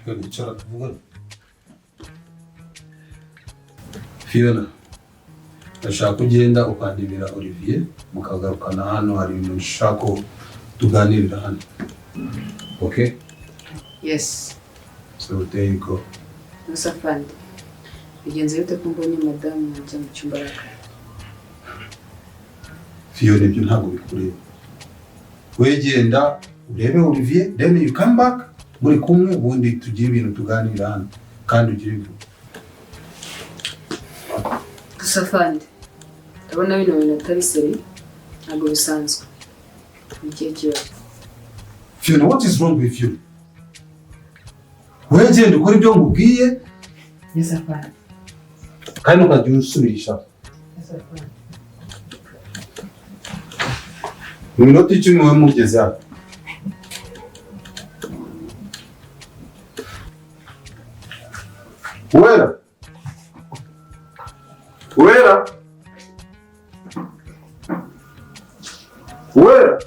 Icara tuvugane. Fiona, ndashaka ko ugenda ukandebera Olivier mukagarukana hano, hari ibintu nshaka ko tuganirira hano. Okay? Yes. So there you go. Musa afande, bigenze bite ko mbonye madamu wanjye mu cyumba arakaye? Fiona, ibyo ntabwo bikureba. Wegenda urebe Olivier, then you come back muri kumwe, ubundi tugire ibintu tuganira hano kandi ugire vuba. Gusa afande, ndabona bino bintu atari seri, ntabwo bisanzwe. Ni ikihe kibazo? Fiona, what is wrong with you? Wegenda ukora ibyo nkubwiye. Yes afande. Kandi ukajya usubirisha. Yes afande. Mu minota 10 wowe mugeze hano. Uwera! Uwera! Uwera!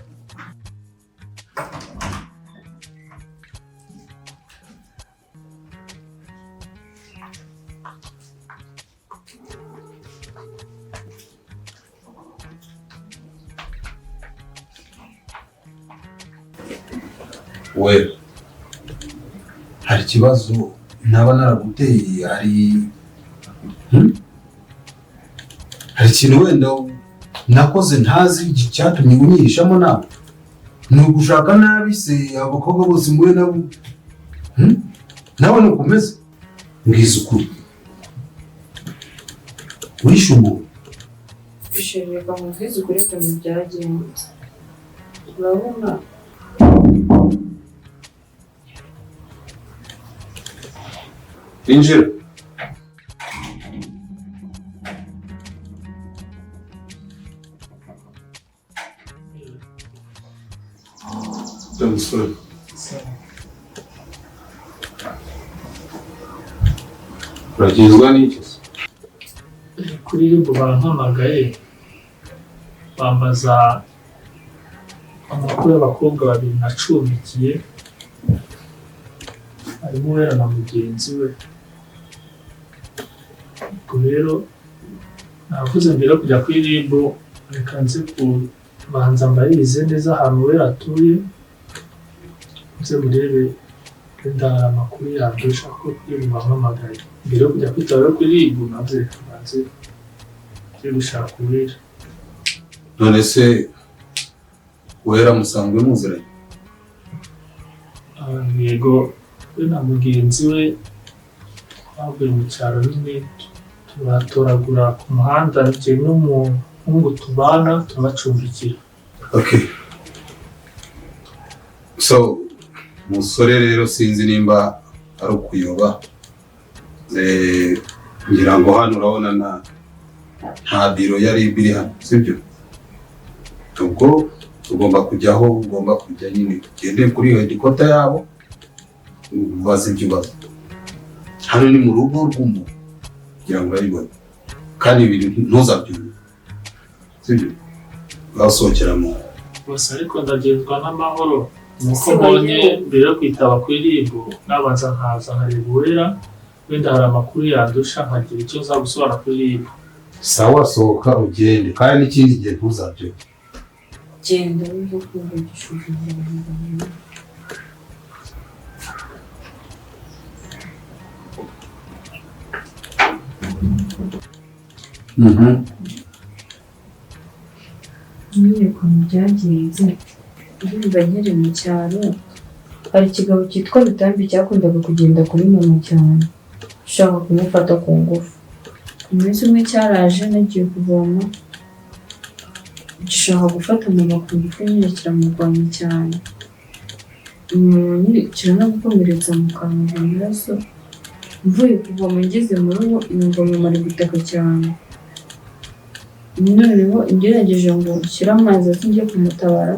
Uwera, hari ikibazo naba naraguteye? Hari Hari ikintu wenda nakoze ntazi cyatumye unyihishamo nawe? Ni ugushaka nabi se abakobwa bose muhuye nabo? Nawe nuko umeze? Mbwiza ukuri, wishe umuntu. Reka nkubwize ukuri ukuntu byagenze. Urabona Injira. Musore, urakizwa n'iki se? Kuri RIB barampamagaye bambaza amakuru y'abakobwa babiri nacumbikiye, harimo Uwera na mugenzi we. Ubwo rero navuze mbere yo kujya kuri RIB, reka nze kubanza mbaririze neza ahantu Uwera atuye, nze murebe wenda hari amakuru yandusha, kuko kuri RIB bampamagaye mbere yo kujya kwitaba rero kuri RIB, navuze reka mbanze nze gushaka Uwera. None se Uwera musanzwe muziranye? Yego, we na mugenzi we twavuye mu cyaro nyine tubatoragura ku muhanda, njye n'umuhungu tubana turabacumbikira. Okay. So musore rero sinzi nimba ari ukuyoba, ngira ngo hano urabona nta biro ya RIB iri hano, sibyo? Ubwo tugomba kujya aho ugomba kujya nyine, tugende kuri headquarter yabo ubaze ibyo ubaza. Hano ni mu rugo rw'umuntu, kugira ngo urabibone, kandi ibintu ntuzabyumve, sibyo? Urasohokera mu Gusa ariko ndagenzwa n'amahoro nuko mbonye mbere yo kwitaba kuri RIB nabanza nkaza nkareba Uwera, wenda hari amakuru yandusha nkagira icyo nza gusobanura kuri RIB. Sawa, sohoka ugende, kandi n'ikindi gihe ntuzabyumve. Genda wumve ko ugishuje. Nyine ukuntu byagenze, ndumva nkiri mu cyaro hari ikigabo cyitwa Rutambi cyakundaga kugenda kuri mama cyane, ushaka kumufata ku ngufu. Umunsi umwe cyaraje nagiye kuvoma, gishaka gufata mama ku ngufu nyine kiramurwanya cyane, nyine kiranagukomeretsa mu kanwa amaraso. Mvuye kuvoma ngeze mu rugo numva mama ari gutaka cyane, noneho ngerageje ngo nshyire amazi hasi njye kumutabara,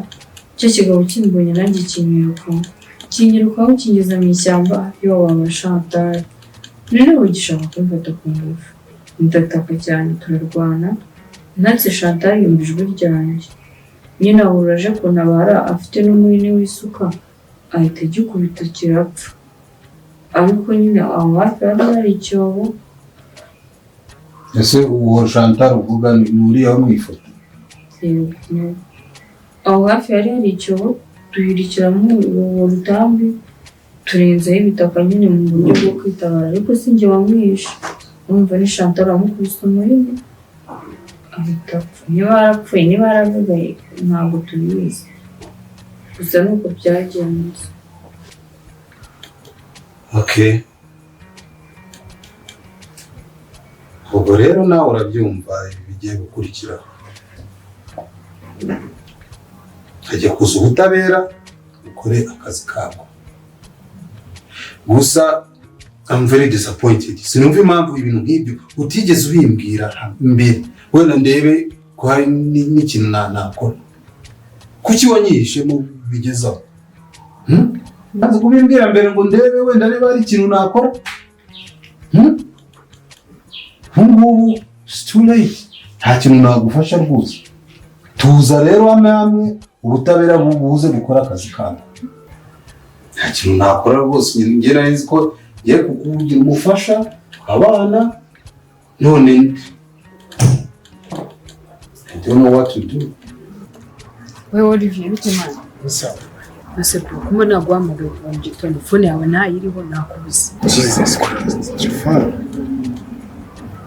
icyo kigabo kimbonye nanjye kinyirukaho, kinyirukaho kingeza mu ishyamba y'iwabo wa Chantal. Noneho gishaka kumfata ku ngufu, ndataka cyane turarwana, ntatse Chantal yumva ijwi ryanjye, nyine ahura aje kuntabara afite n'umuhini w'isuka, ahita agikubita kirapfa. Ariko nyine aho hafi hari hari icyobo. Ese uwo Chantal uvuga ni uriya wo mu ifoto? Yego. Aho hafi hari hari icyobo, duhirikiramo urwo rutambi, turenzaho ibitaka nyine mu buryo bwo kwitabara, ariko si njye wamwishe. Urumva ni Chantal wamukubise umuhini ahita apfa. Niba yarapfuye, niba yaravugaye, ntabwo tubizi, gusa ni uko byagenze. Okay, ubwo rero nawe urabyumva ibi bigiye gukurikiraho. Hajya kuza ubutabera ukore akazi kabwo. Gusa I'm very disappointed. Sinumva impamvu ibintu nk'ibyo utigeze ubimbwira mbere, wenda ndebe ko hari n'ikintu nakora. Kuki wanyihishemo bigezaho? Ntazi kubimbwira mbere ngo ndebe wenda niba hari ikintu nakora. Ubu ngubu it's too late, nta kintu nagufasha rwose. Tuza rero hamwe hamwe ubutabera buze gukora akazi kabwo. Nta kintu nakora rwose. Njye nari nzi ko ngiye kukugira umufasha abana, none I don't know what to do. Wewe Olivier, bite mwana? Sawa. Ese bro, kumbe naguhamagaye kuva mu gitondo phone yawe ntayiriho, nakubuze. Jesus Christ. Telefone.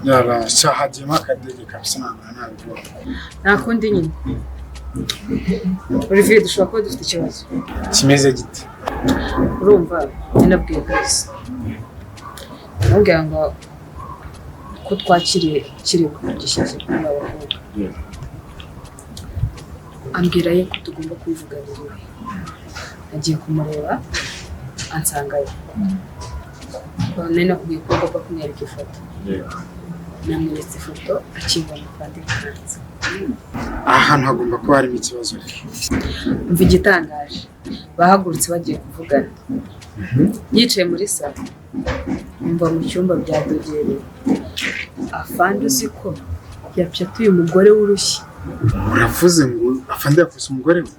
Yara shahagiyemo akadege kabisa, ntabwo nabibona. Nta kundi nyine. Olivier, dushobora kuba dufite ikibazo. Kimeze gite? Urumva nabwiye Grace, namubwira ngo ko twakiriye ikirego gishyashya kuri aba bakobwa, ambwira yuko tugomba kubivuganira iwe. Nagiye kumureba ansangayo. Nari nakubwiye ko ngomba kumwereka ifoto. Namweretse ifoto, akibona kwandika hanze. Aha hantu hagomba kuba harimo ikibazo rero. Umva igitangaje, bahagurutse bagiye kuvugana, yicaye muri salo, umva mu cyumba byadogereye. Afande, uzi ko yapyatuye umugore w'urushyi? Uravuze ngo afande yakubise umugore we?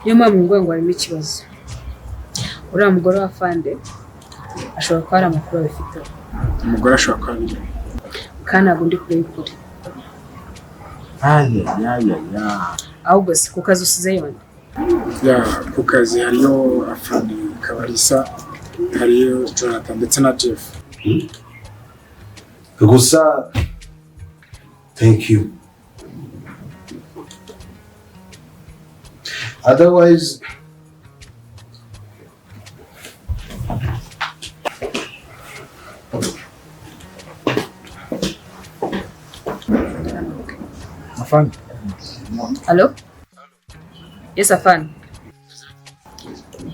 Niyo mpamvu ngo harimo ikibazo. Uriya mugore wa afande ashobora kuba hari amakuru abifiteho. Umugore ashobora kuba abirimo. Kandi ntabwo ndi kure y'ukuri. Ayayayaya. Ahubwo si ku kazi usize yonde? Ya, ku kazi hariyo afande Kabarisa, hariyo Jonathan ndetse na Jeff. Gusa thank you, otherwise Afande. Allo? Yes, afande.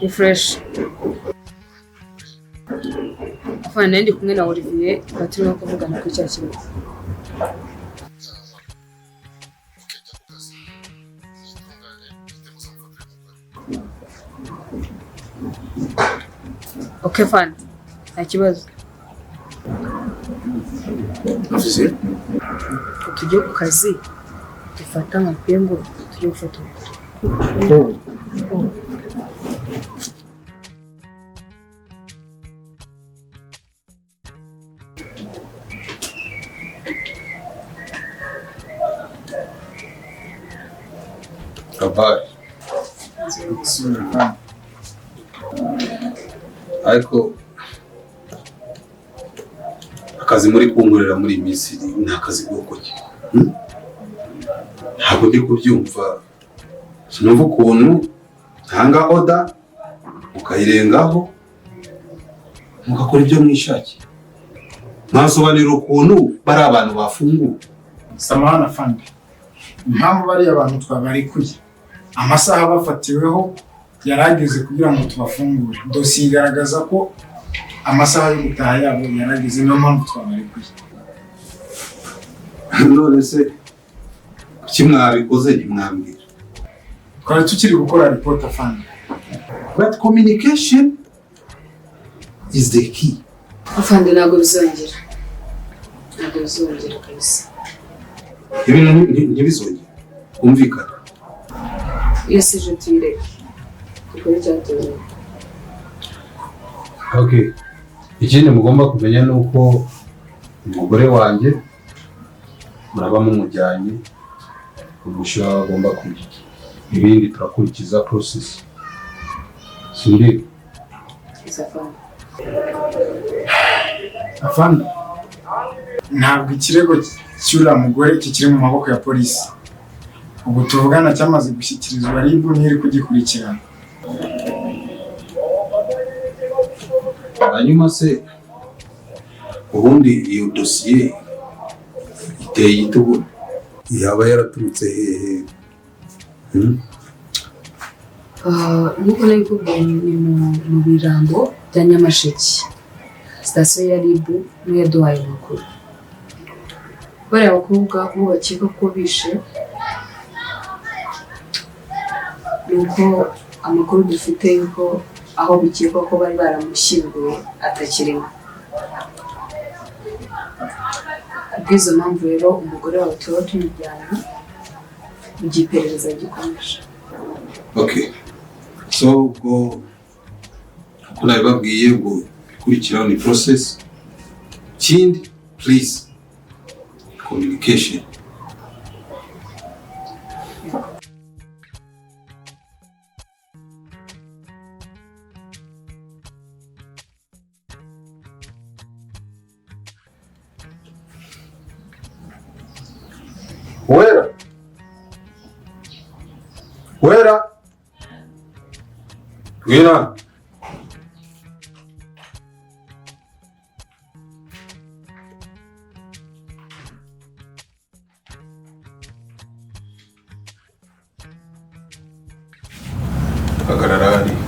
Ni fresh. Afande, nari ndi kumwe na Olivier, tukaba turimo kuvugana kuri cya kibazo. Okay, afande. Nta kibazo. Ofisiye. Tujye ku kazi, dufate amapingu, tujye gufata umugore. Kabari. Ariko akazi muri kunkorera muri iyi minsi ni akazi bwoko ki? Hmm? Ntabwo ndi kubyumva. Sinumva ukuntu ntanga order mukayirengaho, mugakora ibyo mwishakiye. Mwasobanurira ukuntu bari abantu bafunguwe? Samahani afande, impamvu bariya bantu twabarekuye, amasaha bafatiweho yarageze kugira ngo tubafungure. Dosiye igaragaza ko amasaha yo gutaha yabo yarageze, niyo mpamvu twabarekuye. None se kuki mwabikoze ntimwambwira? Twari tukiri gukora ripoti, afande. But communication is the key. Afande, ntabwo bizongera. Ntabwo bizongera kabisa. Ibintu ntibizongere kumvikana. Iyo si je tuyireke. Dukore icyatuzanye. Okay. Ikindi mugomba kumenya ni uko umugore wanjye muraba mumujyanye umushyira agomba kujya, ibindi turakurikiza process, sindi? Yes, afande. Afande, ntabwo ikirego cy'uriya mugore kikiri mu maboko ya polisi. Ubu tuvugana cyamaze gushyikirizwa RIB, niyo iri kugikurikirana. Hanyuma se ubundi iyo dosiye iteye ite? Ubundi yaba yaraturutse hehe? Hmm? Ah, nk'uko nabikubwiye, ni mu birambo bya Nyamasheke, sitasiyo ya RIB niyo yaduhaye amakuru. Bariya bakobwa bo bakeka ko bishe, ni uko amakuru dufite yuko aho bikekwa ko bari baramushyinguye atakirimo. Kubw'izo mpamvu rero, umugore wawe tuba tumujyana mu gihe iperereza gikomeje. Okay, so ubwo uko nabibabwiye, ubwo ikurikiraho ni process. Ikindi, please, communication. Wera, Wera, Wera. Hagarara hariya.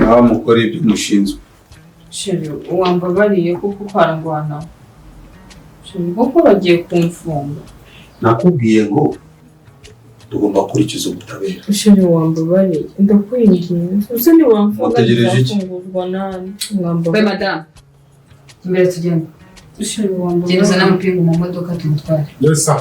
Aho mukora ibyo mushinzwe. Chéri, wambabariye kuko ukarangwana. Chéri, kuko bagiye kumfunga. Nakubwiye ngo tugomba gukurikiza ubutabera. Chéri, wambabariye, ndakwinginze. Ese ntiwamfunga? Mutegereje iki? Nzafungurwa nande? We Mwambabariye. madamu, imbere tugenda. Chéri, Genda uzane wambabariye. amapingu mu modoka tumutware. Yes, sir.